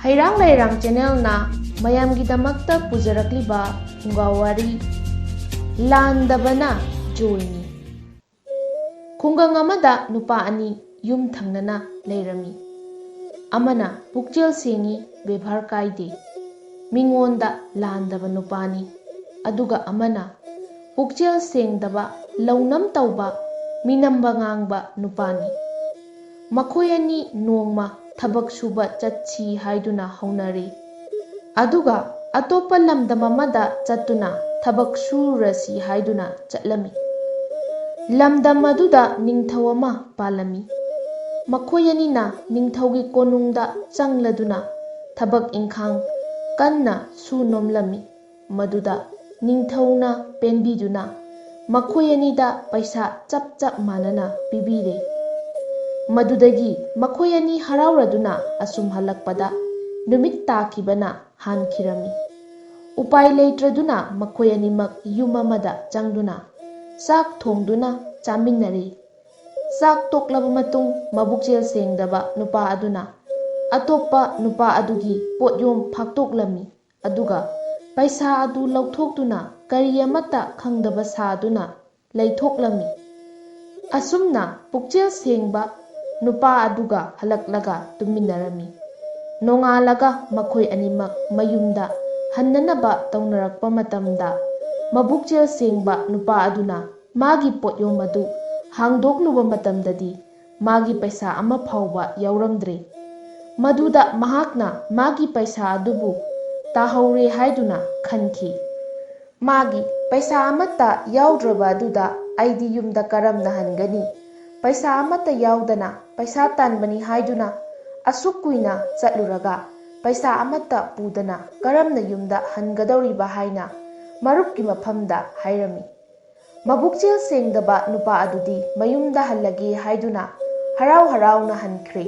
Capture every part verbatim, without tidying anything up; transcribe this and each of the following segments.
ꯍꯩꯔꯥꯡ ꯂꯩꯔꯥꯡ ꯆꯦꯅꯦꯜꯅ ꯃꯌꯥꯝꯒꯤꯗꯃꯛꯇ ꯄꯨꯖꯔꯛꯂꯤꯕ ꯐꯨꯡꯒꯥ ꯋꯥꯔꯤ ꯂꯥꯟꯗꯕꯅ ꯖꯣꯏꯅꯤ꯫ ꯈꯨꯡꯒꯪ ꯑꯃꯗ ꯅꯨꯄꯥ ꯑꯅꯤ ꯌꯨꯝ ꯊꯪꯅꯅ ꯂꯩꯔꯝꯃꯤ꯫ ꯑꯃꯅ ꯄꯨꯛꯆꯦꯜ ꯁꯦꯡꯉꯤ, ꯕꯦꯕꯥꯔ ꯀꯥꯏꯗꯦ, ꯃꯤꯉꯣꯟꯗ ꯂꯥꯟꯗꯕ ꯅꯨꯄꯥꯅꯤ꯫ ꯑꯗꯨꯒ ꯑꯃꯅ ꯄꯨꯛꯆꯦꯜ ꯁꯦꯡꯗꯕ, ꯂꯧꯅꯝ ꯇꯧꯕ, ꯃꯤꯅꯝꯕ ꯉꯥꯡꯕ ꯅꯨꯄꯥꯅꯤ꯫ ꯃꯈꯣꯏ ꯑꯅꯤ ꯅꯣꯡꯃ ꯊꯕꯛ ꯁꯨꯕ ꯆꯠꯁꯤ ꯍꯥꯏꯗꯨꯅ ꯍꯧꯅꯔꯤ꯫ ꯑꯗꯨꯒ ꯑꯇꯣꯞꯄ ꯂꯝꯗꯝ ꯑꯃꯗ ꯆꯠꯇꯨꯅ ꯊꯕꯛ ꯁꯨꯔꯨꯔꯁꯤ ꯍꯥꯏꯗꯨꯅ ꯆꯠꯂꯝꯃꯤ꯫ ꯂꯝꯗꯝ ꯑꯗꯨꯗ ꯅꯤꯡꯊꯧ ꯑꯃ ꯄꯥꯜꯂꯝꯃꯤ꯫ ꯃꯈꯣꯏ ꯑꯅꯤꯅ ꯅꯤꯡꯊꯧꯒꯤ ꯀꯣꯅꯨꯡꯗ ꯆꯪꯂꯗꯨꯅ ꯊꯕꯛ ꯏꯪꯈꯥꯡ ꯀꯟꯅ ꯁꯨ ꯅꯣꯝꯂꯝꯃꯤ꯫ ꯃꯗꯨꯗ ꯅꯤꯡꯊꯧꯅ ꯄꯦꯟꯕꯤꯗꯨꯅ ꯃꯈꯣꯏ ꯑꯅꯤꯗ ꯄꯩꯁꯥ ꯆꯞ ꯆꯞ ꯃꯥꯟꯅꯅ ꯄꯤꯕꯤꯔꯦ꯫ ꯃꯗꯨꯗꯒꯤ ꯃꯈꯣꯏ ꯑꯅꯤ ꯍꯔꯥꯎꯔꯗꯨꯅ ꯑꯁꯨꯝ ꯍꯜꯂꯛꯄꯗ ꯅꯨꯃꯤꯠ ꯇꯥꯈꯤꯕꯅ ꯍꯥꯟꯈꯤꯔꯝꯃꯤ꯫ ꯎꯄꯥꯏ ꯂꯩꯇ꯭ꯔꯗꯨꯅ ꯃꯈꯣꯏ ꯑꯅꯤꯃꯛ ꯌꯨꯝ ꯑꯃꯗ ꯆꯪꯗꯨꯅ ꯆꯥꯛ ꯊꯣꯡꯗꯨꯅ ꯆꯥꯃꯤꯟꯅꯔꯦ꯫ ꯆꯥꯛ ꯇꯣꯛꯂꯕ ꯃꯇꯨꯡ ꯃꯕꯨꯛꯆꯦꯜ ꯁꯦꯡꯗꯕ ꯅꯨꯄꯥ ꯑꯗꯨꯅ ꯑꯇꯣꯞꯄ ꯅꯨꯄꯥ ꯑꯗꯨꯒꯤ ꯄꯣꯠꯌꯣꯝ ꯐꯥꯛꯇꯣꯛꯂꯝꯃꯤ꯫ ꯑꯗꯨꯒ ꯄꯩꯁꯥ ꯑꯗꯨ ꯂꯧꯊꯣꯛꯇꯨꯅ ꯀꯔꯤ ꯑꯃꯠꯇ ꯈꯪꯗꯕ ꯁꯥꯗꯨꯅ ꯂꯩꯊꯣꯛꯂꯝꯃꯤ꯫ ꯑꯁꯨꯝꯅ ꯄꯨꯛꯆꯦꯜ ꯁꯦꯡꯕ ꯅꯨꯄꯥ ꯑꯗꯨꯒ ꯍꯜꯂꯛꯂꯒ ꯇꯨꯝꯃꯤꯟꯅꯔꯝꯃꯤ꯫ ꯅꯣꯡꯉꯥꯜꯂꯒ ꯃꯈꯣꯏ ꯑꯅꯤꯃꯛ ꯃꯌꯨꯝꯗ ꯍꯟꯅꯅꯕ ꯇꯧꯅꯔꯛꯄ ꯃꯇꯝꯗ ꯃꯕꯨꯛꯆꯦꯜ ꯁꯦꯡꯕ ꯅꯨꯄꯥ ꯑꯗꯨꯅ ꯃꯥꯒꯤ ꯄꯣꯠꯌꯣꯝ ꯑꯗꯨ ꯍꯥꯡꯗꯣꯛꯂꯨꯕ ꯃꯇꯝꯗꯗꯤ ꯃꯥꯒꯤ ꯄꯩꯁꯥ ꯑꯃ ꯐꯥꯎꯕ ꯌꯥꯎꯔꯝꯗ꯭ꯔꯦ꯫ ꯃꯗꯨꯗ ꯃꯍꯥꯛꯅ ꯃꯥꯒꯤ ꯄꯩꯁꯥ ꯑꯗꯨꯕꯨ ꯇꯥꯍꯧꯔꯦ ꯍꯥꯏꯗꯨꯅ ꯈꯟꯈꯤ꯫ ꯃꯥꯒꯤ ꯄꯩꯁꯥ ꯑꯃꯠꯇ ꯌꯥꯎꯗ꯭ꯔꯕ ꯑꯗꯨꯗ ꯑꯩꯗꯤ ꯌꯨꯝꯗ ꯀꯔꯝꯅ ꯍꯟꯒꯅꯤ? ꯄꯩꯁꯥ ꯑꯃꯠꯇ ꯌꯥꯎꯗꯅ ꯄꯩꯁꯥ ꯇꯥꯟꯕꯅꯤ ꯍꯥꯏꯗꯨꯅ ꯑꯁꯨꯛ ꯀꯨꯏꯅ ꯆꯠꯂꯨꯔꯒ ꯄꯩꯁꯥ ꯑꯃꯠꯇ ꯄꯨꯗꯅ ꯀꯔꯝꯅ ꯌꯨꯝꯗ ꯍꯟꯒꯗꯧꯔꯤꯕ ꯍꯥꯏꯅ ꯃꯔꯨꯞꯀꯤ ꯃꯐꯝꯗ ꯍꯥꯏꯔꯝꯃꯤ꯫ ꯃꯕꯨꯛꯆꯦꯜ ꯁꯦꯡꯗꯕ ꯅꯨꯄꯥ ꯑꯗꯨꯗꯤ ꯃꯌꯨꯝꯗ ꯍꯜꯂꯒꯦ ꯍꯥꯏꯗꯨꯅ ꯍꯔꯥꯎ ꯍꯔꯥꯎꯅ ꯍꯟꯈ꯭ꯔꯦ꯫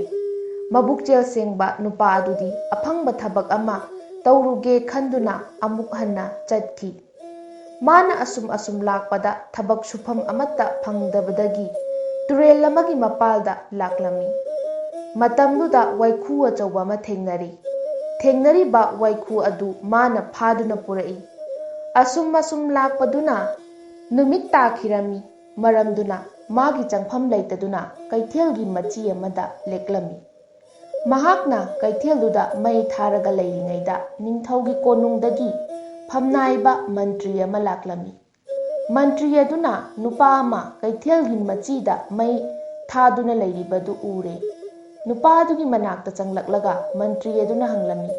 ꯃꯕꯨꯛꯆꯦꯜ ꯁꯦꯡꯕ ꯅꯨꯄꯥ ꯑꯗꯨꯗꯤ ꯑꯐꯪꯕ ꯊꯕꯛ ꯑꯃ ꯇꯧꯔꯨꯒꯦ ꯈꯟꯗꯨꯅ ꯑꯃꯨꯛ ꯍꯟꯅ ꯆꯠꯈꯤ꯫ ꯃꯥꯅ ꯑꯁꯨꯝ ꯑꯁꯨꯝ ꯂꯥꯛꯄꯗ ꯊꯕꯛ ꯁꯨꯐꯝ ꯑꯃꯠꯇ ꯐꯪꯗꯕꯗꯒꯤ ꯇꯨꯔꯦꯜ ꯑꯃꯒꯤ ꯃꯄꯥꯜꯗ ꯂꯥꯛꯂꯝꯃꯤ꯫ ꯃꯇꯝꯗꯨꯗ ꯋꯥꯏꯈꯨ ꯑꯆꯧꯕ ꯑꯃ ꯊꯦꯡꯅꯔꯤ꯫ ꯊꯦꯡꯅꯔꯤꯕ ꯋꯥꯏꯈꯨ ꯑꯗꯨ ꯃꯥꯅ ꯐꯥꯗꯨꯅ ꯄꯨꯔꯛꯏ꯫ ꯑꯁꯨꯝ ꯑꯁꯨꯝ ꯂꯥꯛꯄꯗꯨꯅ ꯅꯨꯃꯤꯠ ꯇꯥꯈꯤꯔꯝꯃꯤ꯫ ꯃꯔꯝꯗꯨꯅ ꯃꯥꯒꯤ ꯆꯪꯐꯝ ꯂꯩꯇꯗꯨꯅ ꯀꯩꯊꯦꯜꯒꯤ ꯃꯆꯤ ꯑꯃꯗ ꯂꯦꯛꯂꯝꯃꯤ꯫ ꯃꯍꯥꯛꯅ ꯀꯩꯊꯦꯜꯗꯨꯗ ꯃꯩ ꯊꯥꯔꯒ ꯂꯩꯔꯤꯉꯩꯗ ꯅꯤꯡꯊꯧꯒꯤ ꯀꯣꯅꯨꯡꯗꯒꯤ ꯐꯝꯅꯥꯏꯕ ꯃꯟꯇ꯭ꯔꯤ ꯑꯃ ꯂꯥꯛꯂꯝꯃꯤ꯫ ꯃꯟꯇ꯭ꯔꯤ ꯑꯗꯨꯅ ꯅꯨꯄꯥ ꯑꯃ ꯀꯩꯊꯦꯜꯒꯤ ꯃꯆꯤꯗ ꯃꯩ ꯊꯥꯗꯨꯅ ꯂꯩꯔꯤꯕꯗꯨ ꯎꯔꯦ꯫ ꯅꯨꯄꯥ ꯑꯗꯨꯒꯤ ꯃꯅꯥꯛꯇ ꯆꯪꯂꯛꯂꯒ ꯃꯟꯇ꯭ꯔꯤ ꯑꯗꯨꯅ ꯍꯪꯂꯝꯃꯤ,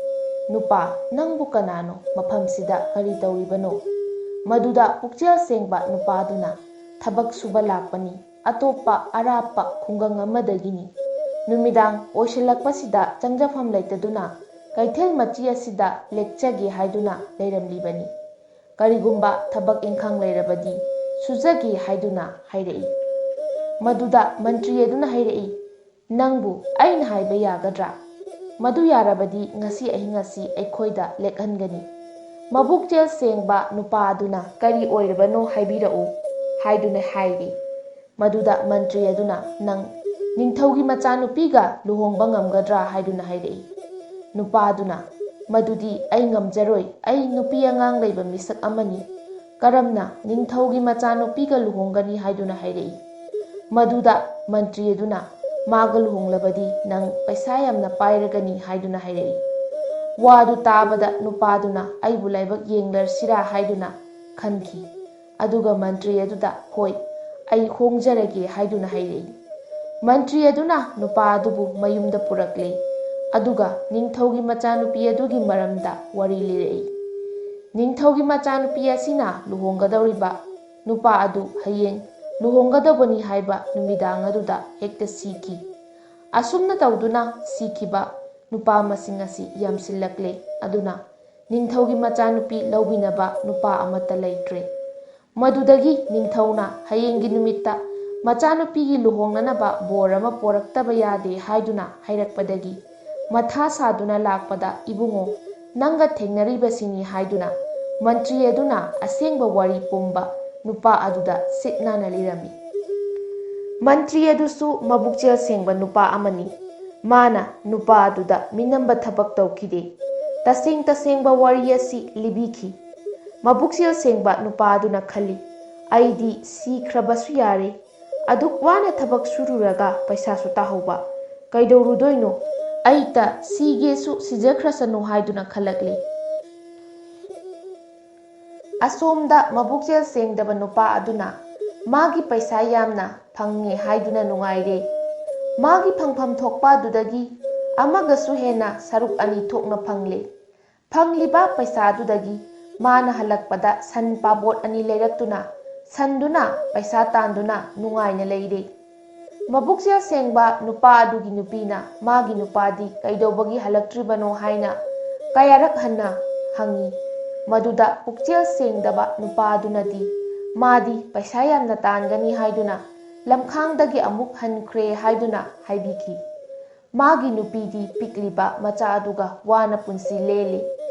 "ꯅꯨꯄꯥ, ꯅꯪꯕꯨ ꯀꯅꯥꯅꯣ? ꯃꯐꯝꯁꯤꯗ ꯀꯔꯤ ꯇꯧꯔꯤꯕꯅꯣ?" ꯃꯗꯨꯗ ꯄꯨꯛꯆꯦꯜ ꯁꯦꯡꯕ ꯅꯨꯄꯥꯗꯨꯅ, "ꯊꯕꯛ ꯁꯨꯕ ꯂꯥꯛꯄꯅꯤ, ꯑꯇꯣꯞꯄ ꯑꯔꯥꯞꯄ ꯈꯨꯡꯒꯪ ꯑꯃꯗꯒꯤꯅꯤ꯫ ꯅꯨꯃꯤꯗꯥꯡ ꯑꯣꯏꯁꯤꯜꯂꯛꯄꯁꯤꯗ ꯆꯪꯖꯐꯝ ꯂꯩꯇꯗꯨꯅ ꯀꯩꯊꯦꯜ ꯃꯆꯤ ꯑꯁꯤꯗ ꯂꯦꯛꯆꯒꯦ ꯍꯥꯏꯗꯨꯅ ꯂꯩꯔꯝꯂꯤꯕꯅꯤ꯫ ꯀꯔꯤꯒꯨꯝꯕ ꯊꯕꯛ ꯏꯪꯈꯥꯡ ꯂꯩꯔꯕꯗꯤ ꯁꯨꯖꯒꯦ" ꯍꯥꯏꯗꯨꯅ ꯍꯥꯏꯔꯛꯏ꯫ ꯃꯗꯨꯗ ꯃꯟꯇ꯭ꯔꯤ ꯑꯗꯨꯅ ꯍꯥꯏꯔꯛꯏ, "ꯅꯪꯕꯨ ꯑꯩꯅ ꯍꯥꯏꯕ ꯌꯥꯒꯗ꯭ꯔꯥ? ꯃꯗꯨ ꯌꯥꯔꯕꯗꯤ ꯉꯁꯤ ꯑꯍꯤꯡ ꯑꯁꯤ ꯑꯩꯈꯣꯏꯗ ꯂꯦꯛꯍꯟꯒꯅꯤ꯫" ꯃꯕꯨꯛꯆꯦꯜ ꯁꯦꯡꯕ ꯅꯨꯄꯥ ꯑꯗꯨꯅ, "ꯀꯔꯤ ꯑꯣꯏꯔꯕꯅꯣ ꯍꯥꯏꯕꯤꯔꯛꯎ" ꯍꯥꯏꯗꯨꯅ ꯍꯥꯏꯔꯤ꯫ ꯃꯗꯨꯗ ꯃꯟꯇ꯭ꯔꯤ ꯑꯗꯨꯅ, "ꯅꯪ ꯅꯤꯡꯊꯧꯒꯤ ꯃꯆꯥꯅꯨꯄꯤꯒ ꯂꯨꯍꯣꯡꯕ ꯉꯝꯒꯗ꯭ꯔꯥ?" ꯍꯥꯏꯗꯨꯅ ꯍꯥꯏꯔꯛꯏ꯫ ꯅꯨꯄꯥ ꯑꯗꯨꯅ, "ꯃꯗꯨꯗꯤ ꯑꯩ ꯉꯝꯖꯔꯣꯏ, ꯑꯩ ꯅꯨꯄꯤ ꯑꯉꯥꯡ ꯂꯩꯕ ꯃꯤꯁꯛ ꯑꯃꯅꯤ꯫ ꯀꯔꯝꯅ ꯅꯤꯡꯊꯧꯒꯤ ꯃꯆꯥꯅꯨꯄꯤꯒ ꯂꯨꯍꯣꯡꯒꯅꯤ?" ꯍꯥꯏꯗꯨꯅ ꯍꯥꯏꯔꯛꯏ꯫ ꯃꯗꯨꯗ ꯃꯟꯇ꯭ꯔꯤ ꯑꯗꯨꯅ, "ꯃꯥꯒ ꯂꯨꯍꯣꯡꯂꯕꯗꯤ ꯅꯪ ꯄꯩꯁꯥ ꯌꯥꯝꯅ ꯄꯥꯏꯔꯒꯅꯤ" ꯍꯥꯏꯗꯨꯅ ꯍꯥꯏꯔꯛꯏ꯫ ꯋꯥꯗꯨ ꯇꯥꯕꯗ ꯅꯨꯄꯥꯗꯨꯅ ꯑꯩꯕꯨ ꯂꯥꯏꯕꯛ ꯌꯦꯡꯂꯔꯁꯤꯔꯥ ꯍꯥꯏꯗꯨꯅ ꯈꯟꯈꯤ꯫ ꯑꯗꯨꯒ ꯃꯟꯇ꯭ꯔꯤ ꯑꯗꯨꯗ, "ꯍꯣꯏ, ꯑꯩ ꯍꯣꯡꯖꯔꯒꯦ" ꯍꯥꯏꯗꯨꯅ ꯍꯥꯏꯔꯛꯏ꯫ ꯃꯟꯇ꯭ꯔꯤ ꯑꯗꯨꯅ ꯅꯨꯄꯥ ꯑꯗꯨꯕꯨ ꯃꯌꯨꯝꯗ ꯄꯨꯔꯛꯂꯦ꯫ ꯑꯗꯨꯒ ꯅꯤꯡꯊꯧꯒꯤ ꯃꯆꯥꯅꯨꯄꯤ ꯑꯗꯨꯒꯤ ꯃꯔꯝꯗ ꯋꯥꯔꯤ ꯂꯤꯔꯛꯏ꯫ ꯅꯤꯡꯊꯧꯒꯤ ꯃꯆꯥꯅꯨꯄꯤ ꯑꯁꯤꯅ ꯂꯨꯍꯣꯡꯒꯗꯧꯔꯤꯕ ꯅꯨꯄꯥ ꯑꯗꯨ ꯍꯌꯦꯡ ꯂꯨꯍꯣꯡꯒꯗꯧꯕꯅꯤ ꯍꯥꯏꯕ ꯅꯨꯃꯤꯗꯥꯡ ꯑꯗꯨꯗ ꯍꯦꯛꯇ ꯁꯤꯈꯤ꯫ ꯑꯁꯨꯝꯅ ꯇꯧꯗꯨꯅ ꯁꯤꯈꯤꯕ ꯅꯨꯄꯥ ꯃꯁꯤꯡ ꯑꯁꯤ ꯌꯥꯝꯁꯤꯜꯂꯛꯂꯦ꯫ ꯑꯗꯨꯅ ꯅꯤꯡꯊꯧꯒꯤ ꯃꯆꯥꯅꯨꯄꯤ ꯂꯧꯕꯤꯅꯕ ꯅꯨꯄꯥ ꯑꯃꯠꯇ ꯂꯩꯇ꯭ꯔꯦ꯫ ꯃꯗꯨꯗꯒꯤ ꯅꯤꯡꯊꯧꯅ ꯍꯌꯦꯡꯒꯤ ꯅꯨꯃꯤꯠꯇ ꯃꯆꯥꯅꯨꯄꯤꯒꯤ ꯂꯨꯍꯣꯡꯅꯅꯕ ꯕꯣꯔ ꯑꯃ ꯄꯣꯔꯛꯇꯕ ꯌꯥꯗꯦ ꯍꯥꯏꯗꯨꯅ ꯍꯥꯏꯔꯛꯄꯗꯒꯤ ꯃꯊꯥ ꯁꯥꯗꯨꯅ ꯂꯥꯛꯄꯗ, "ꯏꯕꯨꯡꯉꯣ, ꯅꯪꯒ ꯊꯦꯡꯅꯔꯤꯕꯁꯤꯅꯤ" ꯍꯥꯏꯗꯨꯅ ꯃꯟꯇ꯭ꯔꯤ ꯑꯗꯨꯅ ꯑꯁꯦꯡꯕ ꯋꯥꯔꯤ ꯄꯨꯝꯕ ꯅꯨꯄꯥ ꯑꯗꯨꯗ ꯁꯤꯠ ꯅꯥꯟꯅ ꯂꯤꯔꯝꯃꯤ꯫ ꯃꯟꯇ꯭ꯔꯤ ꯑꯗꯨꯁꯨ ꯃꯕꯨꯛꯆꯦꯜ ꯁꯦꯡꯕ ꯅꯨꯄꯥ ꯑꯃꯅꯤ꯫ ꯃꯥꯅ ꯅꯨꯄꯥ ꯑꯗꯨꯗ ꯃꯤꯅꯝꯕ ꯊꯕꯛ ꯇꯧꯈꯤꯗꯦ꯫ ꯇꯁꯦꯡ ꯇꯁꯦꯡꯕ ꯋꯥꯔꯤ ꯑꯁꯤ ꯂꯤꯕꯤꯈꯤ꯫ ꯃꯕꯨꯛꯆꯦꯜ ꯁꯦꯡꯕ ꯅꯨꯄꯥ ꯑꯗꯨꯅ ꯈꯜꯂꯤ, "ꯑꯩꯗꯤ ꯁꯤꯈ꯭ꯔꯕꯁꯨ ꯌꯥꯔꯦ꯫ ꯑꯗꯨꯛ ꯋꯥꯅ ꯊꯕꯛ ꯁꯨꯔꯨꯔꯒ ꯄꯩꯁꯥꯁꯨ ꯇꯥꯍꯧꯕ꯫ ꯀꯩꯗꯧꯔꯨꯗꯣꯏꯅꯣ? ꯑꯩꯇ ꯁꯤꯒꯦꯁꯨ ꯁꯤꯖꯈ꯭ꯔꯁꯅꯨ" ꯍꯥꯏꯗꯨꯅ ꯈꯜꯂꯛꯂꯦ꯫ ꯑꯁꯣꯝꯗ ꯃꯕꯨꯛꯆꯦꯜ ꯁꯦꯡꯗꯕ ꯅꯨꯄꯥ ꯑꯗꯨꯅ ꯃꯥꯒꯤ ꯄꯩꯁꯥ ꯌꯥꯝꯅ ꯐꯪꯉꯦ ꯍꯥꯏꯗꯨꯅ ꯅꯨꯡꯉꯥꯏꯔꯦ꯫ ꯃꯥꯒꯤ ꯐꯪꯐꯝ ꯊꯣꯛꯄ ꯑꯗꯨꯗꯒꯤ ꯑꯃꯒꯁꯨ ꯍꯦꯟꯅ ꯁꯔꯨꯛ ꯑꯅꯤ ꯊꯣꯛꯅ ꯐꯪꯂꯦ꯫ ꯐꯪꯂꯤꯕ ꯄꯩꯁꯥꯗꯨꯗꯒꯤ ꯃꯥꯅ ꯍꯜꯂꯛꯄꯗ ꯁꯟ ꯄꯥꯕꯣꯠ ꯑꯅꯤ ꯂꯩꯔꯛꯇꯨꯅ ꯁꯟꯗꯨꯅ ꯄꯩꯁꯥ ꯇꯥꯟꯗꯨꯅ ꯅꯨꯡꯉꯥꯏꯅ ꯂꯩꯔꯦ꯫ ꯃꯕꯨꯛꯆꯦꯜ ꯁꯦꯡꯕ ꯅꯨꯄꯥ ꯑꯗꯨꯒꯤ ꯅꯨꯄꯤꯅ ꯃꯥꯒꯤ ꯅꯨꯄꯥꯗꯤ ꯀꯩꯗꯧꯕꯒꯤ ꯍꯜꯂꯛꯇ꯭ꯔꯤꯕꯅꯣ ꯍꯥꯏꯅ ꯀꯌꯥꯔꯛ ꯍꯟꯅ ꯍꯪꯉꯤ꯫ ꯃꯗꯨꯗ ꯄꯨꯛꯆꯦꯜ ꯁꯦꯡꯗꯕ ꯅꯨꯄꯥ ꯑꯗꯨꯅꯗꯤ ꯃꯥꯗꯤ ꯄꯩꯁꯥ ꯌꯥꯝꯅ ꯇꯥꯟꯒꯅꯤ ꯍꯥꯏꯗꯨꯅ ꯂꯝꯈꯥꯡꯗꯒꯤ ꯑꯃꯨꯛ ꯍꯟꯈ꯭ꯔꯦ ꯍꯥꯏꯗꯨꯅ ꯍꯥꯏꯕꯤꯈꯤ꯫ ꯃꯥꯒꯤ ꯅꯨꯄꯤꯗꯤ ꯄꯤꯛꯂꯤꯕ ꯃꯆꯥ ꯑꯗꯨꯒ ꯋꯥꯅ ꯄꯨꯟꯁꯤ ꯂꯦꯜꯂꯤ꯫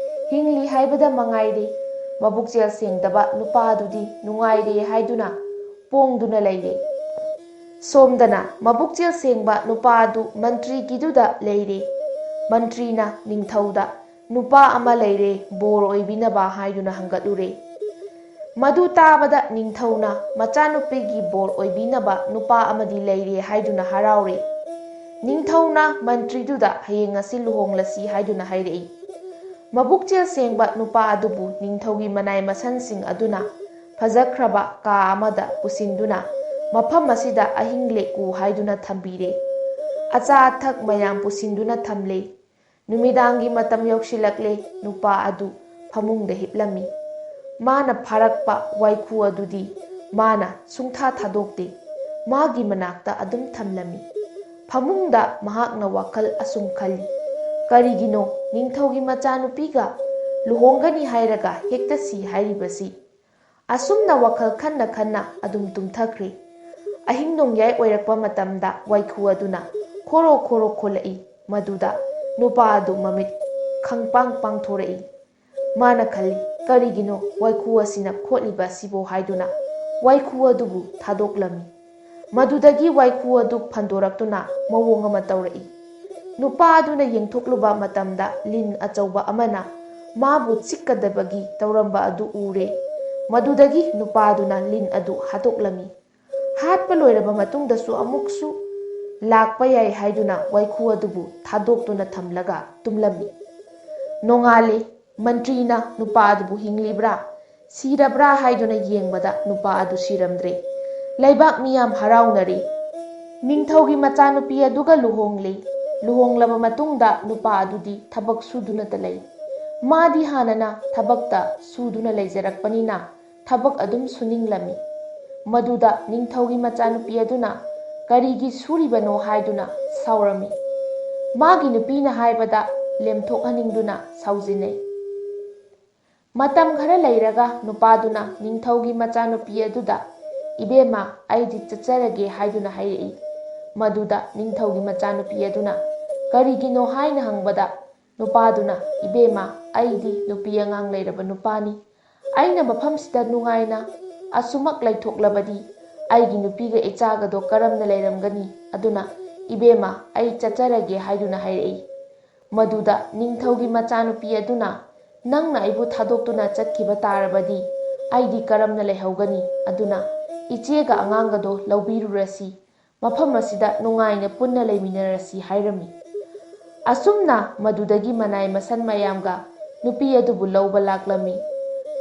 ꯍꯤꯡꯂꯤ ꯍꯥꯏꯕꯗ ꯃꯉꯥꯏꯔꯦ꯫ ꯃꯕꯨꯛꯆꯦꯜ ꯁꯦꯡꯗꯕ ꯅꯨꯄꯥ ꯑꯗꯨꯗꯤ ꯅꯨꯡꯉꯥꯏꯔꯦ ꯍꯥꯏꯗꯨꯅ ꯄꯣꯡꯗꯨꯅ ꯂꯩꯔꯦ꯫ ꯁꯣꯝꯗꯅ ꯃꯕꯨꯛꯆꯦꯜ ꯁꯦꯡꯕ ꯅꯨꯄꯥ ꯑꯗꯨ ꯃꯟꯇ꯭ꯔꯤꯒꯤꯗꯨꯗ ꯂꯩꯔꯦ꯫ ꯃꯟꯇ꯭ꯔꯤꯅ ꯅꯤꯡꯊꯧꯗ, "ꯅꯨꯄꯥ ꯑꯃ ꯂꯩꯔꯦ, ꯕꯣꯔ ꯑꯣꯏꯕꯤꯅꯕ" ꯍꯥꯏꯗꯨꯅ ꯍꯪꯒꯠꯂꯨꯔꯦ꯫ ꯃꯗꯨ ꯇꯥꯕꯗ ꯅꯤꯡꯊꯧꯅ ꯃꯆꯥꯅꯨꯄꯤꯒꯤ ꯕꯣꯔ ꯑꯣꯏꯕꯤꯅꯕ ꯅꯨꯄꯥ ꯑꯃꯗꯤ ꯂꯩꯔꯦ ꯍꯥꯏꯗꯨꯅ ꯍꯔꯥꯎꯔꯦ꯫ ꯅꯤꯡꯊꯧꯅ ꯃꯟꯇ꯭ꯔꯤꯗꯨꯗ ꯍꯌꯦꯡ ꯑꯁꯤ ꯂꯨꯍꯣꯡꯂꯁꯤ ꯍꯥꯏꯗꯨꯅ ꯍꯥꯏꯔꯛꯏ꯫ ꯃꯕꯨꯛꯆꯦꯜ ꯁꯦꯡꯕ ꯅꯨꯄꯥ ꯑꯗꯨꯕꯨ ꯅꯤꯡꯊꯧꯒꯤ ꯃꯅꯥꯏ ꯃꯁꯟꯁꯤꯡ ꯑꯗꯨꯅ ꯐꯖꯈ꯭ꯔꯕ ꯀꯥ ꯑꯃꯗ ꯄꯨꯁꯤꯟꯗꯨꯅ ꯃꯐꯝ ꯑꯁꯤꯗ ꯑꯍꯤꯡ ꯂꯦꯛꯎ ꯍꯥꯏꯗꯨꯅ ꯊꯝꯕꯤꯔꯦ꯫ ꯑꯆꯥ ꯑꯊꯛ ꯃꯌꯥꯝ ꯄꯨꯁꯤꯟꯗꯨꯅ ꯊꯝꯂꯦ꯫ ꯅꯨꯃꯤꯗꯥꯡꯒꯤ ꯃꯇꯝ ꯌꯧꯁꯤꯜꯂꯛꯂꯦ꯫ ꯅꯨꯄꯥ ꯑꯗꯨ ꯐꯃꯨꯡꯗ ꯍꯤꯞꯂꯝꯃꯤ꯫ ꯃꯥꯅ ꯐꯥꯔꯛꯄ ꯋꯥꯏꯈꯨ ꯑꯗꯨꯗꯤ ꯃꯥꯅ ꯁꯨꯡꯊꯥ ꯊꯥꯗꯣꯛꯇꯦ꯫ ꯃꯥꯒꯤ ꯃꯅꯥꯛꯇ ꯑꯗꯨꯝ ꯊꯝꯂꯝꯃꯤ꯫ ꯐꯃꯨꯡꯗ ꯃꯍꯥꯛꯅ ꯋꯥꯈꯜ ꯑꯁꯨꯝ ꯈꯜꯂꯤ, "ꯀꯔꯤꯒꯤꯅꯣ ꯅꯤꯡꯊꯧꯒꯤ ꯃꯆꯥꯅꯨꯄꯤꯒ ꯂꯨꯍꯣꯡꯒꯅꯤ ꯍꯥꯏꯔꯒ ꯍꯦꯛꯇ ꯁꯤ ꯍꯥꯏꯔꯤꯕꯁꯤ?" ꯑꯁꯨꯝꯅ ꯋꯥꯈꯜ ꯈꯟꯅ ꯈꯟꯅ ꯑꯗꯨꯝ ꯇꯨꯝꯊꯈ꯭ꯔꯦ꯫ ꯑꯍꯤꯡ ꯅꯣꯡꯌꯥꯏ ꯑꯣꯏꯔꯛꯄ ꯃꯇꯝꯗ ꯋꯥꯏꯈꯨ ꯑꯗꯨꯅ ꯈꯣꯔꯣ ꯈꯣꯔꯣ ꯈꯣꯂꯛꯏ꯫ ꯃꯗꯨꯗ ꯅꯨꯄꯥ ꯑꯗꯨ ꯃꯃꯤꯠ ꯈꯪꯄꯥꯡ ꯄꯥꯡꯊꯣꯔꯛꯏ꯫ ꯃꯥꯅ ꯈꯜꯂꯤ, "ꯀꯔꯤꯒꯤꯅꯣ ꯋꯥꯏꯈꯨ ꯑꯁꯤꯅ ꯈꯣꯠꯂꯤꯕ ꯑꯁꯤꯕꯣ?" ꯍꯥꯏꯗꯨꯅ ꯋꯥꯏꯈꯨ ꯑꯗꯨꯕꯨ ꯊꯥꯗꯣꯛꯂꯝꯃꯤ꯫ ꯃꯗꯨꯗꯒꯤ ꯋꯥꯏꯈꯨ ꯑꯗꯨ ꯐꯟꯗꯣꯔꯛꯇꯨꯅ ꯃꯑꯣꯡ ꯑꯃ ꯇꯧꯔꯛꯏ꯫ ꯅꯨꯄꯥ ꯑꯗꯨꯅ ꯌꯦꯡꯊꯣꯛꯂꯨꯕ ꯃꯇꯝꯗ ꯂꯤꯟ ꯑꯆꯧꯕ ꯑꯃꯅ ꯃꯥꯕꯨ ꯆꯤꯛꯀꯗꯕꯒꯤ ꯇꯧꯔꯝꯕ ꯑꯗꯨ ꯎꯔꯦ꯫ ꯃꯗꯨꯗꯒꯤ ꯅꯨꯄꯥ ꯑꯗꯨꯅ ꯂꯤꯟ ꯑꯗꯨ ꯍꯥꯠꯇꯣꯛꯂꯝꯃꯤ꯫ ꯍꯥꯠꯄ ꯂꯣꯏꯔꯕ ꯃꯇꯨꯡꯗꯁꯨ ꯑꯃꯨꯛꯁꯨ ꯂꯥꯛꯄ ꯌꯥꯏ ꯍꯥꯏꯗꯨꯅ ꯋꯥꯏꯈꯨ ꯑꯗꯨꯕꯨ ꯊꯥꯗꯣꯛꯇꯨꯅ ꯊꯝꯂꯒ ꯇꯨꯝꯂꯝꯃꯤ꯫ ꯅꯣꯡꯉꯥꯜꯂꯦ꯫ ꯃꯟꯇ꯭ꯔꯤꯅ ꯅꯨꯄꯥ ꯑꯗꯨꯕꯨ ꯍꯤꯡꯂꯤꯕ꯭ꯔꯥ, ꯁꯤꯔꯕ꯭ꯔꯥ ꯍꯥꯏꯗꯨꯅ ꯌꯦꯡꯕꯗ ꯅꯨꯄꯥ ꯑꯗꯨ ꯁꯤꯔꯝꯗ꯭ꯔꯦ꯫ ꯂꯩꯕꯥꯛ ꯃꯤꯌꯥꯝ ꯍꯔꯥꯎꯅꯔꯦ꯫ ꯅꯤꯡꯊꯧꯒꯤ ꯃꯆꯥꯅꯨꯄꯤ ꯑꯗꯨꯒ ꯂꯨꯍꯣꯡꯂꯦ꯫ ꯂꯨꯍꯣꯡꯂꯕ ꯃꯇꯨꯡꯗ ꯅꯨꯄꯥ ꯑꯗꯨꯗꯤ ꯊꯕꯛ ꯁꯨꯗꯨꯅꯇ ꯂꯩ꯫ ꯃꯥꯗꯤ ꯍꯥꯟꯅꯅ ꯊꯕꯛꯇ ꯁꯨꯗꯨꯅ ꯂꯩꯖꯔꯛꯄꯅꯤꯅ ꯊꯕꯛ ꯑꯗꯨꯝ ꯁꯨꯅꯤꯡꯂꯝꯃꯤ꯫ ꯃꯗꯨꯗ ꯅꯤꯡꯊꯧꯒꯤ ꯃꯆꯥꯅꯨꯄꯤ ꯑꯗꯨꯅ ꯀꯔꯤꯒꯤ ꯁꯨꯔꯤꯕꯅꯣ ꯍꯥꯏꯗꯨꯅ ꯁꯥꯎꯔꯝꯃꯤ꯫ ꯃꯥꯒꯤ ꯅꯨꯄꯤꯅ ꯍꯥꯏꯕꯗ ꯂꯦꯝꯊꯣꯛꯍꯟꯅꯤꯡꯗꯨꯅ ꯁꯥꯎꯖꯤꯟꯅꯩ꯫ ꯃꯇꯝ ꯈꯔ ꯂꯩꯔꯒ ꯅꯨꯄꯥꯗꯨꯅ ꯅꯤꯡꯊꯧꯒꯤ ꯃꯆꯥꯅꯨꯄꯤ ꯑꯗꯨꯗ, "ꯏꯕꯦꯝꯃ, ꯑꯩꯗꯤ ꯆꯠꯆꯔꯒꯦ" ꯍꯥꯏꯗꯨꯅ ꯍꯥꯏꯔꯛꯏ꯫ ꯃꯗꯨꯗ ꯅꯤꯡꯊꯧꯒꯤ ꯃꯆꯥꯅꯨꯄꯤ ꯑꯗꯨꯅ ꯀꯔꯤꯒꯤꯅꯣ ꯍꯥꯏꯅ ꯍꯪꯕꯗ, ꯅꯨꯄꯥꯗꯨꯅ, "ꯏꯕꯦꯝꯃ, ꯑꯩꯗꯤ ꯅꯨꯄꯤ ꯑꯉꯥꯡ ꯂꯩꯔꯕ ꯅꯨꯄꯥꯅꯤ꯫ ꯑꯩꯅ ꯃꯐꯝꯁꯤꯗ ꯅꯨꯡꯉꯥꯏꯅ ꯑꯁꯨꯃꯛ ꯂꯩꯊꯣꯛꯂꯕꯗꯤ ꯑꯩꯒꯤ ꯅꯨꯄꯤꯒ ꯏꯆꯥꯒꯗꯣ ꯀꯔꯝꯅ ꯂꯩꯔꯝꯒꯅꯤ? ꯑꯗꯨꯅ, ꯏꯕꯦꯝꯃ, ꯑꯩ ꯆꯠꯆꯔꯒꯦ" ꯍꯥꯏꯗꯨꯅ ꯍꯥꯏꯔꯛꯏ꯫ ꯃꯗꯨꯗ ꯅꯤꯡꯊꯧꯒꯤ ꯃꯆꯥꯅꯨꯄꯤ ꯑꯗꯨꯅ, "ꯅꯪꯅ ꯑꯩꯕꯨ ꯊꯥꯗꯣꯛꯇꯨꯅ ꯆꯠꯈꯤꯕ ꯇꯥꯔꯕꯗꯤ ꯑꯩꯗꯤ ꯀꯔꯝꯅ ꯂꯩꯍꯧꯒꯅꯤ? ꯑꯗꯨꯅ ꯏꯆꯦꯒ ꯑꯉꯥꯡꯒꯗꯣ ꯂꯧꯕꯤꯔꯨꯔꯁꯤ, ꯃꯐꯝ ꯑꯁꯤꯗ ꯅꯨꯡꯉꯥꯏꯅ ꯄꯨꯟꯅ ꯂꯩꯃꯤꯟꯅꯔꯁꯤ" ꯍꯥꯏꯔꯝꯃꯤ꯫ ꯑꯁꯨꯝꯅ ꯃꯗꯨꯗꯒꯤ ꯃꯅꯥꯏ ꯃꯁꯟ ꯃꯌꯥꯝꯒ ꯅꯨꯄꯤ ꯑꯗꯨꯕꯨ ꯂꯧꯕ ꯂꯥꯛꯂꯝꯃꯤ꯫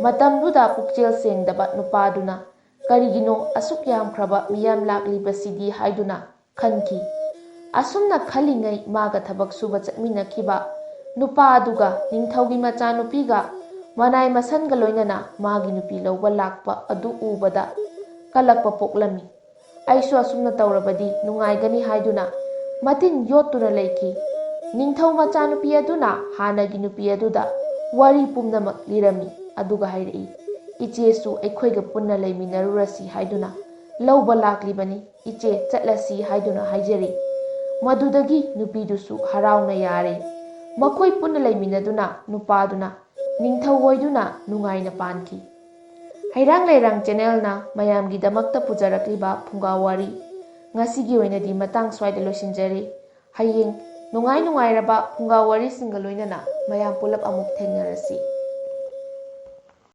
ꯃꯇꯝꯗꯨꯗ ꯄꯨꯛꯆꯦꯜ ꯁꯦꯡꯗꯕ ꯅꯨꯄꯥꯗꯨꯅ, "ꯀꯔꯤꯒꯤꯅꯣ ꯑꯁꯨꯛ ꯌꯥꯝꯈ꯭ꯔꯕ ꯃꯤꯌꯥꯝ ꯂꯥꯛꯂꯤꯕꯁꯤꯗꯤ?" ꯍꯥꯏꯗꯨꯅ ꯈꯟꯈꯤ꯫ ꯑꯁꯨꯝꯅ ꯈꯜꯂꯤꯉꯩ ꯃꯥꯒ ꯊꯕꯛ ꯁꯨꯕ ꯆꯠꯃꯤꯟꯅꯈꯤꯕ ꯅꯨꯄꯥ ꯑꯗꯨꯒ ꯅꯤꯡꯊꯧꯒꯤ ꯃꯆꯥꯅꯨꯄꯤꯒ ꯃꯅꯥꯏ ꯃꯁꯟꯒ ꯂꯣꯏꯅꯅ ꯃꯥꯒꯤ ꯅꯨꯄꯤ ꯂꯧꯕ ꯂꯥꯛꯄ ꯑꯗꯨ ꯎꯕꯗ ꯀꯜꯂꯛꯄ ꯄꯣꯛꯂꯝꯃꯤ꯫ "ꯑꯩꯁꯨ ꯑꯁꯨꯝꯅ ꯇꯧꯔꯕꯗꯤ ꯅꯨꯡꯉꯥꯏꯒꯅꯤ" ꯍꯥꯏꯗꯨꯅ ꯃꯇꯤꯟ ꯌꯣꯠꯇꯨꯅ ꯂꯩꯈꯤ꯫ ꯅꯤꯡꯊꯧ ꯃꯆꯥꯅꯨꯄꯤ ꯑꯗꯨꯅ ꯍꯥꯟꯅꯒꯤ ꯅꯨꯄꯤ ꯑꯗꯨꯗ ꯋꯥꯔꯤ ꯄꯨꯝꯅꯃꯛ ꯂꯤꯔꯝꯃꯤ, ꯑꯗꯨꯒ ꯍꯥꯏꯔꯛꯏ, "ꯏꯆꯦꯁꯨ ꯑꯩꯈꯣꯏꯒ ꯄꯨꯟꯅ ꯂꯩꯃꯤꯟꯅꯔꯨꯔꯁꯤ ꯍꯥꯏꯗꯨꯅ ꯂꯧꯕ ꯂꯥꯛꯂꯤꯕꯅꯤ꯫ ꯏꯆꯦ, ꯆꯠꯂꯁꯤ" ꯍꯥꯏꯗꯨꯅ ꯍꯥꯏꯖꯔꯤ꯫ ꯃꯗꯨꯗꯒꯤ ꯅꯨꯄꯤꯗꯨꯁꯨ ꯍꯔꯥꯎꯅ ꯌꯥꯔꯦ꯫ ꯃꯈꯣꯏ ꯄꯨꯟꯅ ꯂꯩꯃꯤꯟꯅꯗꯨꯅ ꯅꯨꯄꯥꯗꯨꯅ ꯅꯤꯡꯊꯧ ꯑꯣꯏꯗꯨꯅ ꯅꯨꯡꯉꯥꯏꯅ ꯄꯥꯟꯈꯤ꯫ ꯍꯩꯔꯥꯡ ꯂꯩꯔꯥꯡ ꯆꯦꯅꯦꯜꯅ ꯃꯌꯥꯝꯒꯤꯗꯃꯛꯇ ꯄꯨꯖꯔꯛꯂꯤꯕ ꯐꯨꯡꯒꯥ ꯋꯥꯔꯤ ꯉꯁꯤꯒꯤ ꯑꯣꯏꯅꯗꯤ ꯃꯇꯥꯡ ꯁ꯭ꯋꯥꯏꯗ ꯂꯣꯏꯁꯤꯟꯖꯔꯤ꯫ ꯍꯌꯦꯡ ꯅꯨꯡꯉꯥꯏ ꯅꯨꯡꯉꯥꯏꯔꯕ ꯐꯨꯡꯒꯥ ꯋꯥꯔꯤꯁꯤꯡꯒ ꯂꯣꯏꯅꯅ ꯃꯌꯥꯝ ꯄꯨꯂꯞ ꯑꯃꯨꯛ ꯊꯦꯡꯅꯔꯁꯤ꯫